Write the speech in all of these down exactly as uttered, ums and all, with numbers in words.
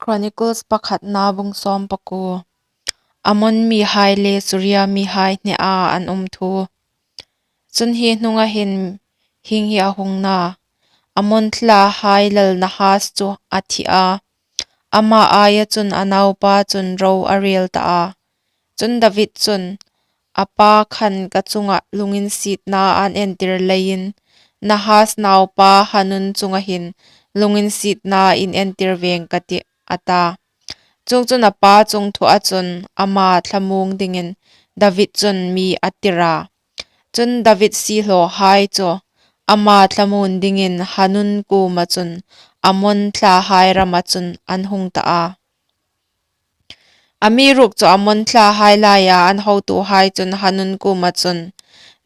Chronicles pakhatna bung sawm pakuo. Ammon mihai le Suria mihai hnea an um thu. Chun hi hnunga hin hieng hi a hung na. Ammon thlahai lal Nahas chu a thi a. Ama aia chun a naupa chun ro a rel ta a. Chun David chun, "A pa khan ka chunga lunginsietna an entir leiin, Nahas naupa Hanun chunga hin lunginsietna in entir veng ka tih," a ta. Chuongchun a pa chungthua chun ama thlamuong dingin David chun mi a tir a. Chun David siehlawhai chu ama thlamuon dingin Hanun kuoma chun Ammon thlahai rama chun an hung ta a. Amiruokchu Ammon thlahai laia an hotuhai chun Hanun kuoma chun,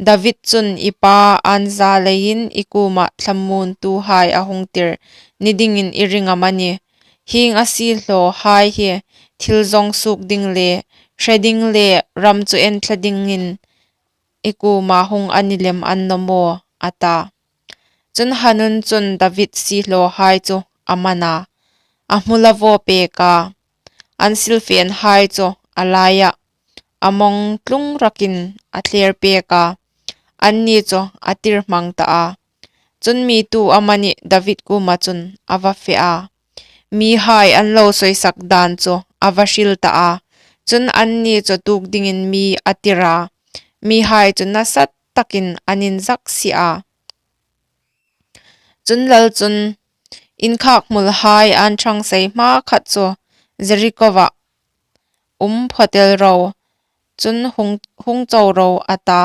"David chun i pa an za leiin i kuoma thlamuontuhai a hung tir ni dingin i ring am a nih? Hieng a siehlawhai hi thil zawng suok ding le hre ding le ram chu enthla dingin i kuoma hung a ni lem an naw maw?" a ta. Chun Hanun chun David siehlawhai chu a man a, a hmu la vaw pek a, an silfenhai chu a laia a mawng tlung rakin a thler pek a, anni chu a tir hmang ta a. Chun mi tu amanih David kuoma chun a va fe a. Mihai an lo sawisak dan chu a va hril ta a. Chun anni chu tuok dingin mi a tir a. Mihai chu nasa takin an inzak si a. Chun lal chun, "Inkhak hmulhai an ṭhang sei hma khat chu Jerikova um phawt el ro, chun hung, hung cho ro," a ta.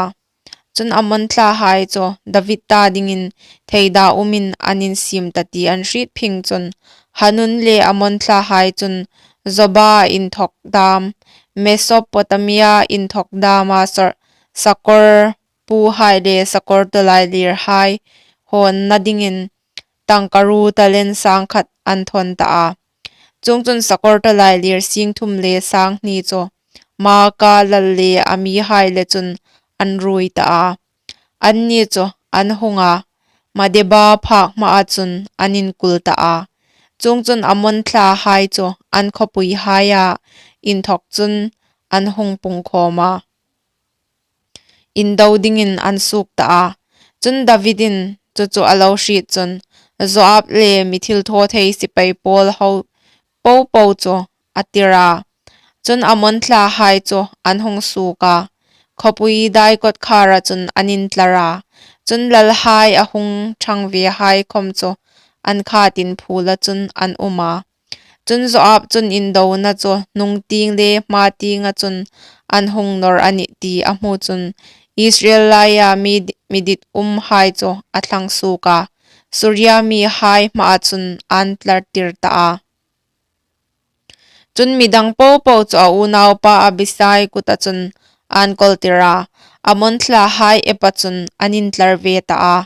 Chun Ammon thlahai chu David ta dingin theida umin an insiem ta ti an hriet phing chun Hanun le Ammon thlahai chun Joba inthawk dam, Mesopotamia inthawk dama sor-, sakawr puhai le sakawr tawlailirhai hawnna dingin tangkaruo talent sang khat an thawn ta a. Chuongchun sakawr tawlailir sing thum le sang hni chu Maaka lal le a mihai le chun an ruoi ta a. Anni chu an hung a, Medeba phak hmaa chun an inkul ta a. Chuongchun Ammon thlahai chu an khawpuihaia inthawk chun an hung pungkhawm a, indo dingin an suok ta a. Chun Davidin chu chu a lo hriet chun Joab le mi thilthawthei sipai pawl ho popo chu a tir a. Chun Ammon thlahai chu an hung suok a, khawpui dai kawtkhara chun an intlar a. Chun lalhai a hung ṭhang vehai khawm chu an khatin phula chun an um a. Chun Joab chun indona chu hnung tieng le hma tienga chun an hung nawr a nih ti a hmu chun Israel laia mi, mi dit umhai chu a thlang suok a, Suria mihai hmaa chun an tlartir ta a. Chun midang popo chu a unaupa Abisai kuta chun an kawltir a, Ammon thlahai epa chun an intlar ve ta a.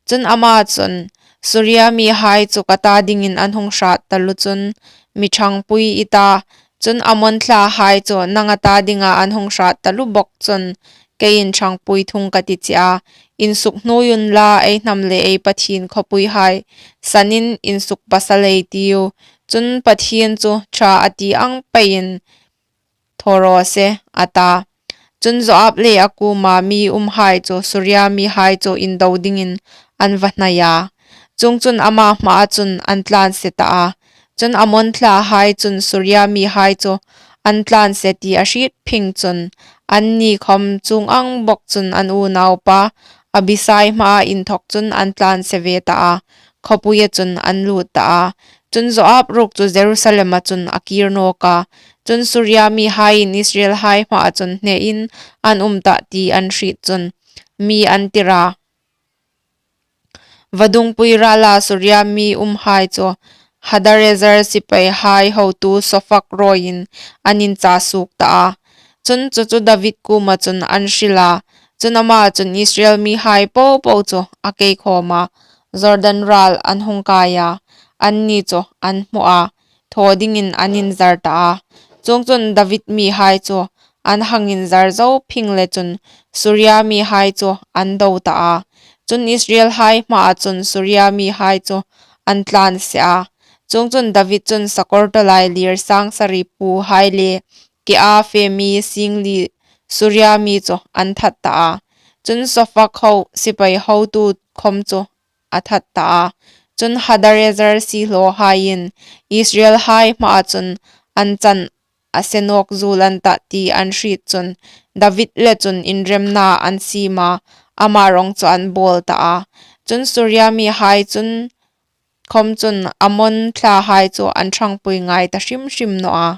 Chun ama chun, "Suria mihai chu ka ta dingin an hung hrât taluo chun mi ṭhangpui i ta. Chun Ammon thlahai chu nanga ta dinga an hung hrât taluo bawk chun keiin ṭhangpui thung ka ti che a. Insuk hnuoi unla, ei hnam le ei Pathien khawpuihai sanin insuk pasal ei tiu. Chun Pathien chu ṭha a ti ang peiin thaw raw se," a ta. Chun Joab le a kuoma mi umhai chu Suria mihai chu indo dingin an va hnai a. Chuongchun ama hmaa chun an tlânse ta a. Chun Ammon thlahai chun Suria mihai chu an tlânse ti a hriet phing chun, anni khawm chuong ang bawk chun an unaupa Abisai hmaa inthawk chun an tlânse ve ta a, khawpuia chun an lût ta a. Chun Joab ruok chu Jerusalema chun a kîr nawk a. Chun Suria mihaiin Israelhai hmaa chun hnein an um tah ti an hriet chun mi an tir a. Vadungpui râla Suria mi umhai chu Hadarezer sipaihai hotu Sophak rawiin an incha suok ta a. Chun chu chu David kuoma chun an hril a. Chun ama chun Israel mihai popo chu a kei khawm a, Jordan râl an hung kai a, anni chu an hmu a, thaw dingin an inzar ta a. Chuongchun David mihai chu an hang inzar zo phing le chun Suria mihai chu an do ta a. Chun Israelhai hmaa chun Suria mihai chu an tlânse a. Chuongchun, David chun sakawr tawlailîr sâng sari puhai le, kea fe mi sîng li Suria mi chu ân that ta a. Chun, Sofa sipai hotu khawm chu a that ta a. Chun, Hadarezer siehlawhaiin Israelhai hmaa chun an chan a se nâwk zuol an tah ti an hriet chun, David le chun inremna an siem a, ama rawng chu an bâwl ta a. Chun, Suria mihai khawm chun Ammon thlahai chu an ṭhangpui ngai ta hrim hrim nawh a.